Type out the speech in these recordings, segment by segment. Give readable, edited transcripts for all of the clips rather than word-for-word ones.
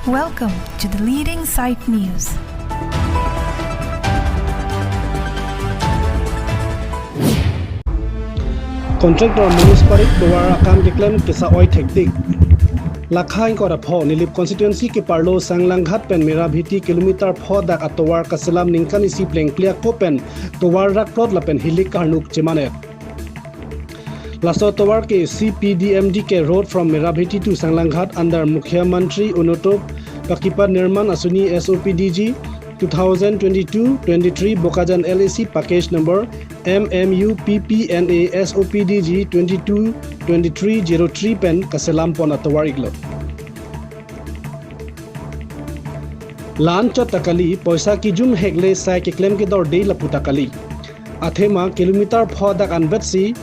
Welcome to the Leading Sight News. Contractor Manoj Parik towar akam ke claim ke sa oi thekdik. Lakha ko ra pho nilip constituency ke parlo sanglanghat pen mera bhiti kilometer pho dak atowar kaselam ningkan isi pleng clear ko pen towar rak plot la pen hilik karnuk chemane. Laso towar ke CPDMD ke road from Merabhiti to Sanglanghat under Mukhyamantri Unoto Pakipat Nirman Asuni SOPDG 2022-23 Bokajan LAC package number MMUPPNA SOPDG 22-2303 pen kaselam pon atowar iglo. Lan takali poisa ki jum hegle sai ke claim ke dor de laputakali. Athema kilometer pho dak anbet si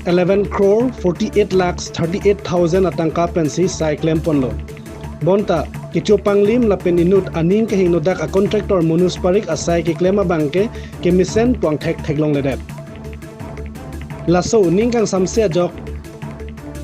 11 crore 48 lakhs 38,000 atangka pensi sai claim ponlo. Bonta kicho panglim lapen inut aning ke hingnodak a contractor Manoj Parik asai ke claim bangke ke misen tuang thek theklong ledep. Laso ningkang samse jok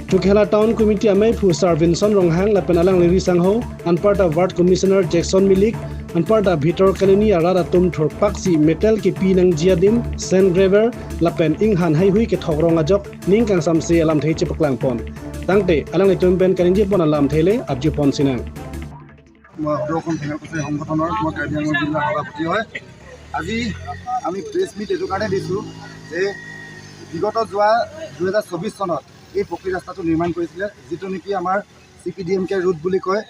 Tukhela Town Committee amai phu Sir Vinson Ronghang lapen alang liri sangho anparta Ward Commissioner Jackson Milik anparta Bhitor Kalini arada tum thorpak si metal ke pinang jiadim sand graver lapen inghan hai hui ke thogrong ajok ningkang samse alam thei chepaklang pon. Tangte alang le tumpen kalinji pon alam theile abji pon sinang. মই সদৌ অসম ঠেঙাল কছাৰী সংগঠনৰ মই কাৰ্বি আংলং জিলাৰ সভাপতি হয়। আজি আমি press meat এইটো কাৰণে দিছোঁ যে বিগত যোৱা 2024 চনত এই পকী ৰাস্তাটো নিৰ্মাণ কৰিছিলে, যিটো নেকি আমাৰ CPDMK root বুলি কয়।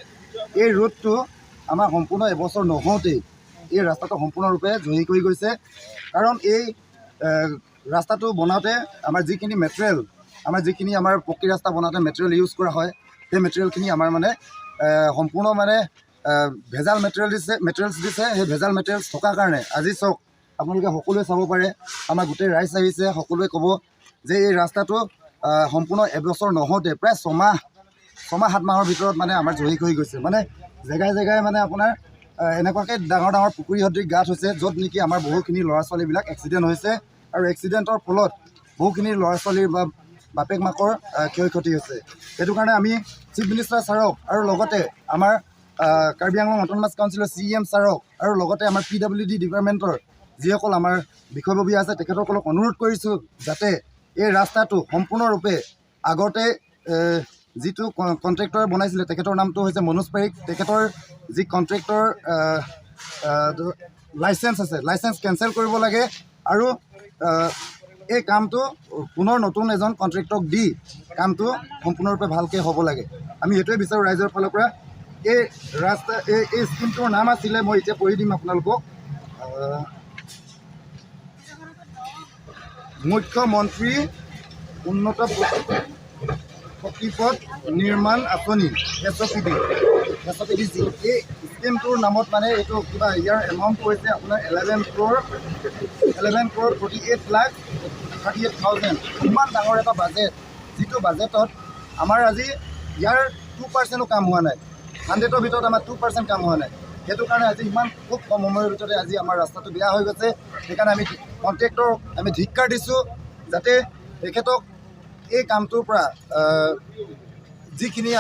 এই ৰুটটো আমাৰ সম্পূৰ্ণ এবছৰ নহওঁতেই এই ৰাস্তাটো সম্পূৰ্ণৰূপে জহি কৰি গৈছে। কাৰণ এই ৰাস্তাটো বনাওঁতে আমাৰ যিখিনি মেটেৰিয়েল, আমাৰ যিখিনি আমাৰ পকী ৰাস্তা বনাওঁতে মেটেৰিয়েল ইউজ কৰা হয়, সেই মেটেৰিয়েলখিনি আমাৰ মানে সম্পূৰ্ণ মানে ভেজাল মেটেৰিয়েল দিছে, মেটেৰিয়েলছ দিছে। সেই ভেজাল মেটেৰিয়েলছ থকাৰ কাৰণে আজি চাওক আপোনালোকে সকলোৱে চাব পাৰে, আমাৰ গোটেই ৰাইজ আহিছে, সকলোৱে ক'ব যে এই ৰাস্তাটো সম্পূৰ্ণ এবছৰ নহওঁতে প্ৰায় ছমাহ 7 মাহৰ ভিতৰত মানে আমাৰ জহি খহি গৈছে। মানে জেগাই জেগাই মানে আপোনাৰ এনেকুৱাকৈ ডাঙৰ ডাঙৰ পুখুৰী সদৃশ গাঁত হৈছে, য'ত নেকি আমাৰ বহুখিনি ল'ৰা ছোৱালীবিলাক এক্সিডেণ্ট হৈছে আৰু এক্সিডেণ্টৰ ফলত বহুখিনি ল'ৰা ছোৱালীৰ বা বাপেক মাকৰ ক্ষয় ক্ষতি হৈছে। সেইটো কাৰণে আমি চিফ মিনিষ্টাৰ ছাৰক আৰু লগতে আমাৰ কাৰ্বি আংলং অট'নমাছ কাউন্সিলৰ CM ছাৰক আৰু লগতে আমাৰ PWD ডিপাৰ্টমেণ্টৰ যিসকল আমাৰ বিষয়ববীয়া আছে তেখেতসকলক অনুৰোধ কৰিছোঁ যাতে এই ৰাস্তাটো সম্পূৰ্ণৰূপে আগতে যিটো কণ্ট্ৰেক্টৰে বনাইছিলে তেখেতৰ নামটো হৈছে মনোজ পাৰিক, তেখেতৰ যি কণ্ট্ৰেক্টৰ লাইচেঞ্চ আছে, লাইচেঞ্চ কেঞ্চেল কৰিব লাগে আৰু এই কামটো পুনৰ নতুন এজন কণ্ট্ৰেক্টৰক দি কামটো সম্পূৰ্ণৰূপে ভালকৈ হ'ব লাগে। আমি সেইটোৱে বিচাৰোঁ ৰাইজৰ ফালৰ পৰা। এই ৰাস্তা এই স্কীমটোৰ নাম আছিলে, মই এতিয়া পঢ়ি দিম আপোনালোকক, মুখ্যমন্ত্ৰী উন্নত পকীপথ নিৰ্মাণ আঁচনি SOPD, SOPDC। এই স্কীমটোৰ নামত মানে এইটো কিবা ইয়াৰ এমাউণ্টটো হৈছে আপোনাৰ 11 crore 48 lakh 38,000। ইমান ডাঙৰ এটা বাজেট, যিটো বাজেটত আমাৰ আজি ইয়াৰ 2%ও কাম হোৱা নাই, 100ৰ ভিতৰত আমাৰ 2% কাম হোৱা নাই। সেইটো কাৰণে আজি ইমান খুব কম সময়ৰ ভিতৰতে আজি আমাৰ ৰাস্তাটো বেয়া হৈ গৈছে। সেইকাৰণে আমি কণ্ট্ৰেক্টৰক আমি ধিক্কাৰ দিছোঁ যাতে তেখেতক এই কামটোৰ পৰা যিখিনি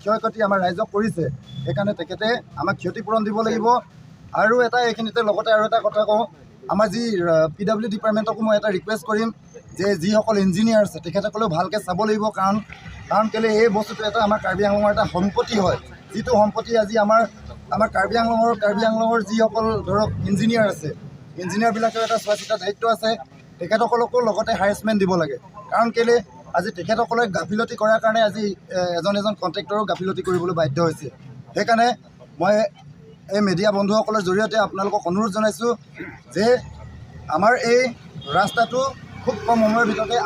ক্ষয় ক্ষতি আমাৰ ৰাইজক কৰিছে সেইকাৰণে তেখেতে আমাক ক্ষতিপূৰণ দিব লাগিব। আৰু এটা এইখিনিতে লগতে আৰু এটা কথা কওঁ, আমাৰ যি PW ডিপাৰ্টমেণ্টকো মই এটা ৰিকুৱেষ্ট কৰিম যে যিসকল ইঞ্জিনিয়াৰ আছে তেখেতসকলেও ভালকৈ চাব লাগিব। কাৰণ কেলৈ এই বস্তুটো এটা আমাৰ কাৰ্বি আংলঙৰ এটা সম্পত্তি হয়, যিটো সম্পত্তি আজি আমাৰ কাৰ্বি আংলঙৰ যিসকল ধৰক ইঞ্জিনিয়াৰ আছে, ইঞ্জিনিয়াৰবিলাকেও এটা চোৱা চিতাৰ দায়িত্ব আছে, তেখেতসকলকো লগতে হাৰেছমেণ্ট দিব লাগে। কাৰণ কেলৈ আজি তেখেতসকলে গাফিলতি কৰাৰ কাৰণে আজি এজন এজন কণ্ট্ৰেক্টৰো গাফিলতি কৰিবলৈ বাধ্য হৈছে। সেইকাৰণে মই এই মিডিয়া বন্ধুসকলৰ জৰিয়তে আপোনালোকক অনুৰোধ জনাইছোঁ যে আমাৰ এই ৰাস্তাটো খুব কম সময়ৰ ভিতৰতে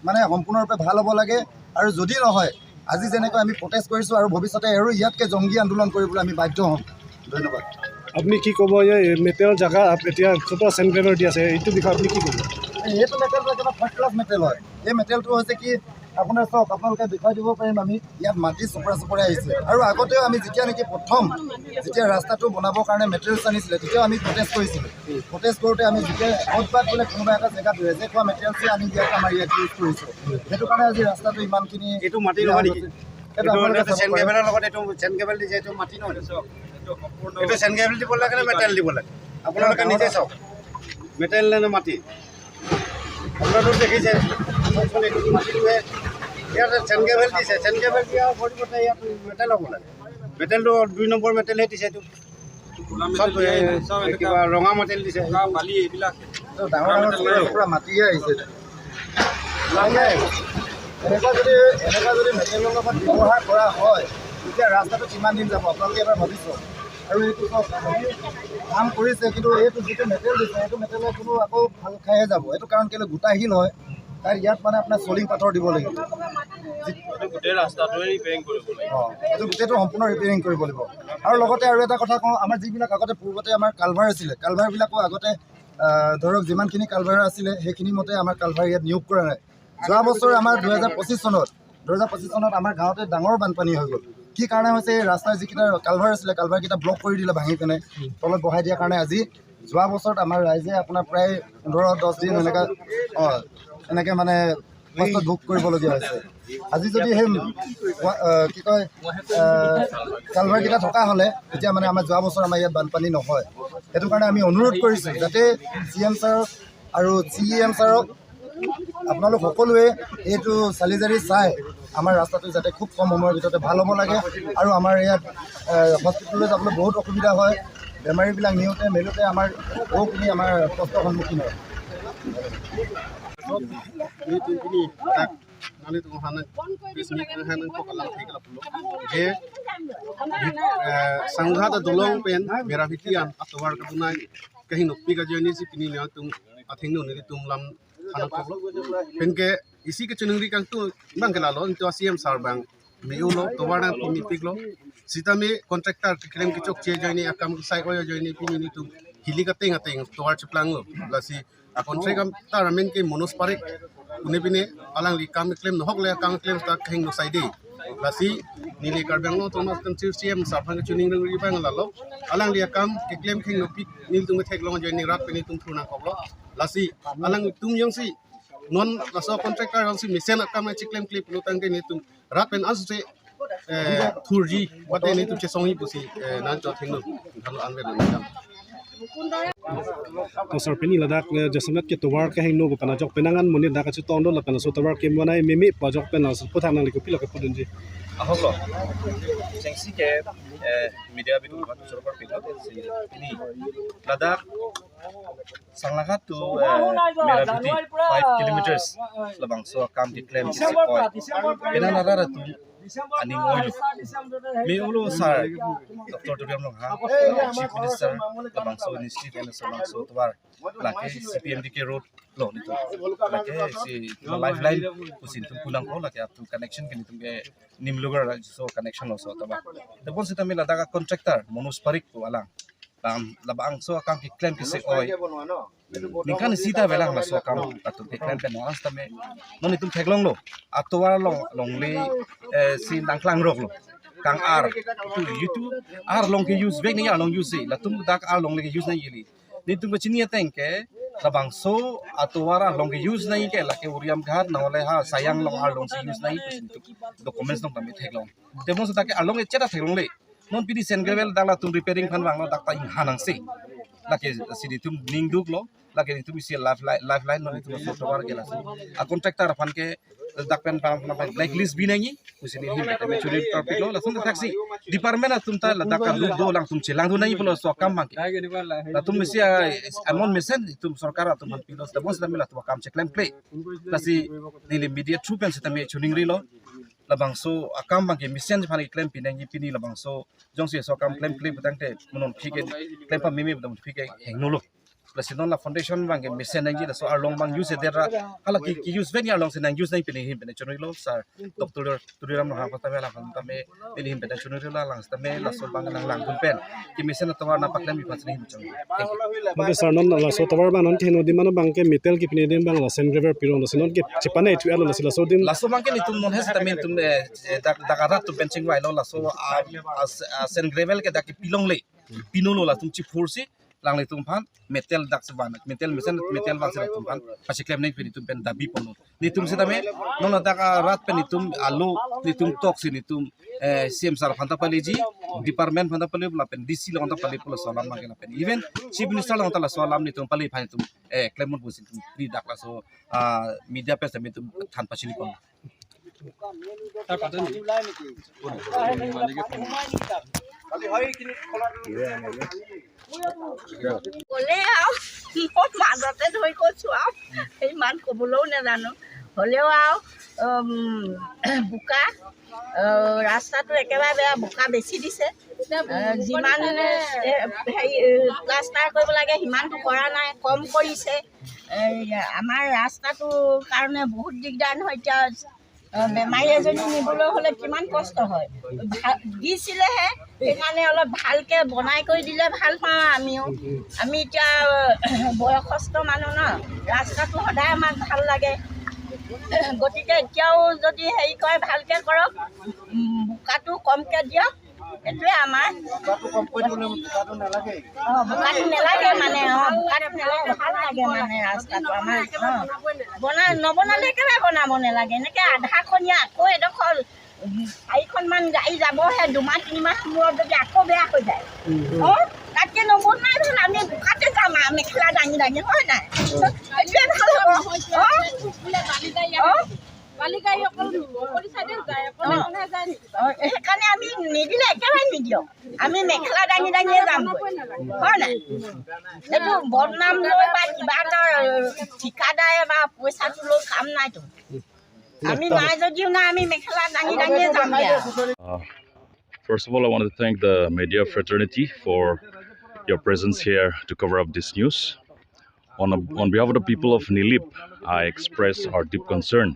মানে সম্পূৰ্ণৰূপে ভাল হ'ব লাগে। আৰু যদি নহয়, আজি যেনেকৈ আমি প্ৰটেষ্ট কৰিছোঁ আৰু ভৱিষ্যতে আৰু ইয়াতকৈ জংগী আন্দোলন কৰিবলৈ আমি বাধ্য হ'ম। ধন্যবাদ। আপুনি কি ক'ব এই মেটেল জেগা এতিয়া ক'ৰ পৰা চেণ্ড গ্ৰেভাৰ দি আছে, এইটো বিষয়ে আপুনি কি ক'ব? এইটো মেটেলটো একেবাৰে ফাৰ্ষ্ট ক্লাছ মেটেল হয়। এই মেটেলটো হৈছে কি আপোনাৰ চাওক, আপোনালোকে দেখুৱাই দিব পাৰিম আমি, ইয়াত মাটি চপৰা চপৰে আহিছে। আৰু আগতেও আমি যেতিয়া নেকি প্ৰথম যেতিয়া ৰাস্তাটো বনাবৰ কাৰণে মেটেৰিয়েলছ আনিছিলে তেতিয়াও আমি প্ৰটেষ্ট কৰিছিলোঁ। প্ৰটেষ্ট কৰোঁতে আমি যেতিয়া ক'ৰবাত বোলে কোনোবা এটা জেগাত ৰেজেক্ট হোৱা মেটেৰিয়েলছে আমি ইয়াত আমাৰ ইয়াত ইউজ কৰিছোঁ, সেইটো কাৰণে আজি ৰাস্তাটো ইমানখিনি এইটো মাটি নহয় নেকি? সেইটো আপোনালোকে চাব চেন পাৰে। কেবেলৰ লগত এইটো চেন কেবেল দিছে, এইটো মাটি নহয়। এইটো চেন কেবেল দিব লাগে নে মেটেল দিব লাগে? আপোনালোকে নিজে চাওক, মেটেল নে মাটি? আপোনালোক দেখিছে, চাওকচোন, এইটো মাটিটোহে। ইয়াত চেন কেবেল দিছে, চেন কেবেল দিয়াৰ পৰিৱৰ্তে ইয়াত মেটেল হ'ব লাগে। মেটেলটো 2 নম্বৰ মেটেলহে দিছে। এইটো চব কিবা ৰঙা মেটেল দিছে। ডাঙৰ ডাঙৰ টুকুৰা মাটিহে আহিছে। এনেকুৱা যদি মেটেলৰ লগত ব্যৱহাৰ কৰা হয়, তেতিয়া ৰাস্তাটো কিমান দিন যাব আপোনালোকে এবাৰ ভাবি চাওক। আৰু এইটো চাওক, কাম কৰিছে, কিন্তু এইটো যিটো মেটেল দিছে, এইটো মেটেলে কোনো আকৌ ভাল খাইহে যাব। এইটো কাৰণ কেলৈ গোটা শিল হয়, তাৰ ইয়াত মানে আপোনাৰ চলিং পাথৰ দিব লাগিব। গোটেই ৰাস্তাটোৱে ৰিপেয়াৰিং কৰিব লাগিব। অঁ, এইটো গোটেইটো সম্পূৰ্ণ ৰিপেয়াৰিং কৰিব লাগিব। আৰু লগতে আৰু এটা কথা কওঁ, আমাৰ যিবিলাক আগতে পূৰ্বতে আমাৰ কালভাৰ আছিলে, কালভাৰবিলাকো আগতে ধৰক যিমানখিনি কালভাৰ আছিলে, সেইখিনি মতে আমাৰ কালভাৰ ইয়াত নিয়োগ কৰা নাই। যোৱা বছৰ আমাৰ 2025 চনত আমাৰ গাঁৱতে ডাঙৰ বানপানী হৈ গ'ল। কি কাৰণে হৈছে? এই ৰাস্তাৰ যিকেইটা কালভাৰ আছিলে, কালভাৰকেইটা ব্লক কৰি দিলে, ভাঙি পিনে তলত বহাই দিয়াৰ কাৰণে আজি যোৱা বছৰত আমাৰ ৰাইজে আপোনাৰ প্ৰায় 15-10 দিন এনেকুৱা এনেকৈ মানে কষ্ট ভোগ কৰিবলগীয়া হৈছে। আজি যদি সেই কি কয় কালভাৰকেইটা থকা হ'লে, তেতিয়া মানে আমাৰ যোৱা বছৰ আমাৰ ইয়াত বানপানী নহয়। সেইটো কাৰণে আমি অনুৰোধ কৰিছোঁ যাতে চি এম ছাৰক আৰু চি এম ছাৰক আপোনালোক সকলোৱে এইটো চালি জাৰি চাই আমাৰ ৰাস্তাটো যাতে খুব কম সময়ৰ ভিতৰতে ভাল হ'ব লাগে। আৰু আমাৰ ইয়াত হস্পিটেললৈ যাবলৈ বহুত অসুবিধা হয়। বেমাৰীবিলাক নিওঁতে মেলোঁতে আমাৰ বহুখিনি আমাৰ কষ্টৰ সন্মুখীন হয়। Ni tungkini tak nani tung hanan bismi hanan ko kalang thekla pulo je sangha da dolong pen mera hitian atwar ka bunai kahin nokpi ka jeni si pini le tung athing no ni tum lam hanan ko pen ke isi ke chunungri kang tu bang ke lalo into CM sar bang mi ulo towar na pini piklo sita mi contractor claim ki chok che joini akam sai oyo joini pini ni tum hili ka teng ateng towar chuplang lo lasi a contract am tar amen ke monos parik une pine alang li kam claim nohok le kam claim ta kheng no sai de lasi nili karbang lo toma kan chief CM sar phang chuning rang ri bang lalo alang li kam ke claim kheng no pik nil tum thek long joini rat pini tum thuna koblo lasi alang tum yong si non laso contractor yong si mission akam chi claim clip lo tang ke ni tum rat pen asu se thurji wate ni tum che songi pusi nan cho theng no thalo anve no jam. To sar peni ladak jasamat ke towar ke heng no pana jok penangan moni dak chu tong do la pana so towar ke manai meme pa jok pen so putha nang liko pila ke pudun ji. Ahok chengsi ke media bidu bat sorkar pilo ini Ladakh Sanglaghat to Merabhiti 5 kilometers labang so kam ki claim ki koi pena nara tu aning oilu me ulo sar Dr. Duriam Longha Chief Minister labang so initiative and labang so tawar lake CPMDK road lo ni tu lake si lifeline kusin tum kunang ko lake up to connection kini tum ke nimlugar so connection lo so tawa tebon sita mi ladaka contractor Manoj Parik ko alang lam labang so kam ki claim ki se oi ningkan sita belang la so kam atu ke claim pe noras tame noni tum theklong lo atowar long long le si nangklang rok lo kang ar tu youtube ar long ke use bek ni ar long use la tum dak ar long le ke use na yeli ni tum chini ateng ke labang so atowar ar long ke use na ke la ke uriam ghat na le ha sayang long ar long se use na tu documents dong tame theklong tebon sa ke ar long e cheta theklong le non pidi sen gravel dak la tum repairing phan bang lo dak ta ing hanang se la ke sidi tum ning duk lo la ke tum si life line non tum so towar ke la a contractor phan ke dak pen pam na black list bi nangi kusini him te churi topic lo la tum taxi department a tum ta la dak lu do lang tum chelang do nai polo so kam bang la tum si amon mesen tum sarkar tum han pilos da bos da mila tu kam che claim play la si nili media true pen se ta me chuning ri lo labang so akam bang ke mission phani claim pinangi pini labang so jong si so kam claim claim butang te munon phike claim pa mimi butang phike hengnulo la sinon la foundation bang ke mission nangi la so arlong bang use dera hala ki ki use ven arlong se nang use nai pini him pene chunui lo sir Dr. Turiram no ha ta me la ta me pini him pene chunui la lang ta me la so bang lang lang gun pen ki mission ta na paklam mi phasni him chunui. Thank you. Mate sar non la so towar ba non theno di mana bang ke metal ki pini dem bang la sen gravel piron la sinon ke chipane thu alo la sila so dim la so bang ke ni tum non hes ta me tum dak dakarat tum benching wai lo la so sen gravel ke dak pilong le pinolo la tum chi phursi. lang le tum phan metal dak se ban metal mission metal bang se tum phan pasi claim nei peni tum pen dabi pono ni tum se dame non dak rat pen ni tum alu ni tum tok si ni tum CM sar phanta pali ji department phanta pali la pen DC la phanta pali pula solam ma pen even chief minister la phanta la solam ni tum pali phan tum claim mon busin tum pri dak la so media pe se tum than pasili pon ক'লে আৰু মই মাজতে ধৰি কৈছোঁ আৰু ইমান ক'বলৈও নাজানো হ'লেও আৰু বোকা ৰাস্তাটো একেবাৰে বেয়া বোকা বেছি দিছে যিমান হেৰি প্লাষ্টাৰ কৰিব লাগে সিমানটো কৰা নাই কম কৰিছে আমাৰ ৰাস্তাটোৰ কাৰণে বহুত দিগদাৰ নহয় এতিয়া বেমাৰী এজনী নিবলৈ হ'লে কিমান কষ্ট হয় দিছিলেহে সেইকাৰণে অলপ ভালকৈ বনাই কৰি দিলে ভাল পাওঁ আমিও আমি এতিয়া বয়সস্থ মানুহ ন ৰাস্তাটো সদায় আমাক ভাল লাগে গতিকে এতিয়াও যদি হেৰি কৰে ভালকৈ কৰক বোকাটো কমকৈ দিয়ক সেইটোৱে আমাৰ অঁ বোকাটো নালাগে মানে অঁ বোকাটো নালাগে ভাল লাগে মানে ৰাস্তাটো আমাৰ বনাই নবনালে একেবাৰে বনাব নালাগে এনেকৈ আধাখনীয়া আকৌ এডোখৰ চাৰিখনমান গাড়ী যাবহে দুমাহ তিনিমাহ মূৰত যদি আকৌ বেয়া হৈ যায় অঁ তাতকৈ নবনাই ভাল আমি বোকাতে যাম আৰু মেখেলা দাঙি দাঙি হয় নাই সেইটোৱে ভাল হ'ব অঁ সেইকাৰণে আমি নিদিলে একেবাৰে নিদিয়ক আমি মেখেলা দাঙি দাঙিয়ে যামগৈ হয় নাই এইটো বদনাম লৈ বা কিবা এটা ঠিকাদাৰে বা পইচাটো লৈ কাম নাইতো আমি নাই যদিও নাই আমি মেখেলা দাঙি দাঙিয়ে যামগৈ। First of all, I want to thank the media fraternity for your presence here to cover up this news. On behalf of the people of Nilip, I express our deep concern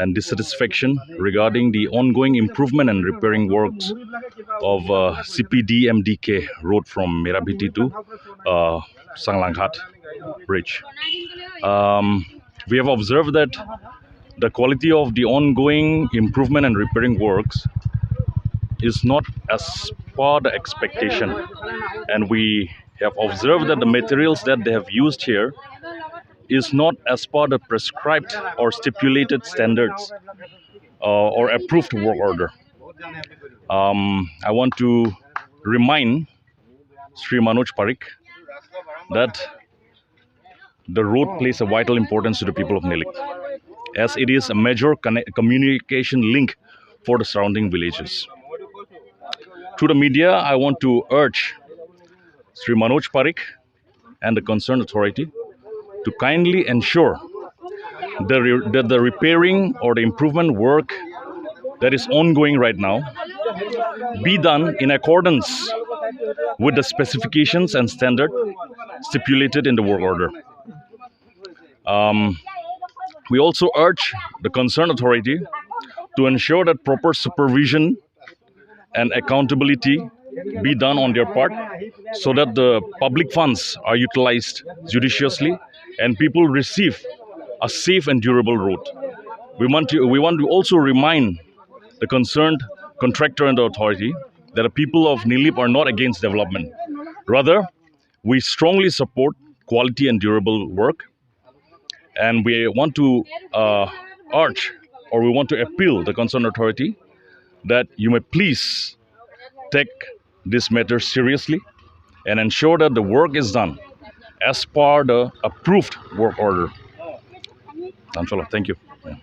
and dissatisfaction regarding the ongoing improvement and repairing works of CPD MDK road from Merabhiti to Sanglanghat Bridge. We have observed that the quality of the ongoing improvement and repairing works is not as per the expectation, and we have observed that the materials that they have used here is not as per the prescribed or stipulated standards or approved work order. I want to remind Sri Manoj Parikh that the road plays a vital importance to the people of Nilip, as it is a major communication link for the surrounding villages. Through the media, I want to urge Sri Manoj Parikh and the concerned authority to kindly ensure that the repairing or the improvement work that is ongoing right now be done in accordance with the specifications and standard stipulated in the work order. We also urge the concerned authority to ensure that proper supervision and accountability be done on their part so that the public funds are utilized judiciously and people receive a safe and durable road. We want to also remind the concerned contractor and the authority that the people of Nilip are not against development. Rather, we strongly support quality and durable work, and we want to urge, or we want to appeal the concerned authority that you may please take this matter seriously and ensure that the work is done as per the approved work order. Thank you. Yeah.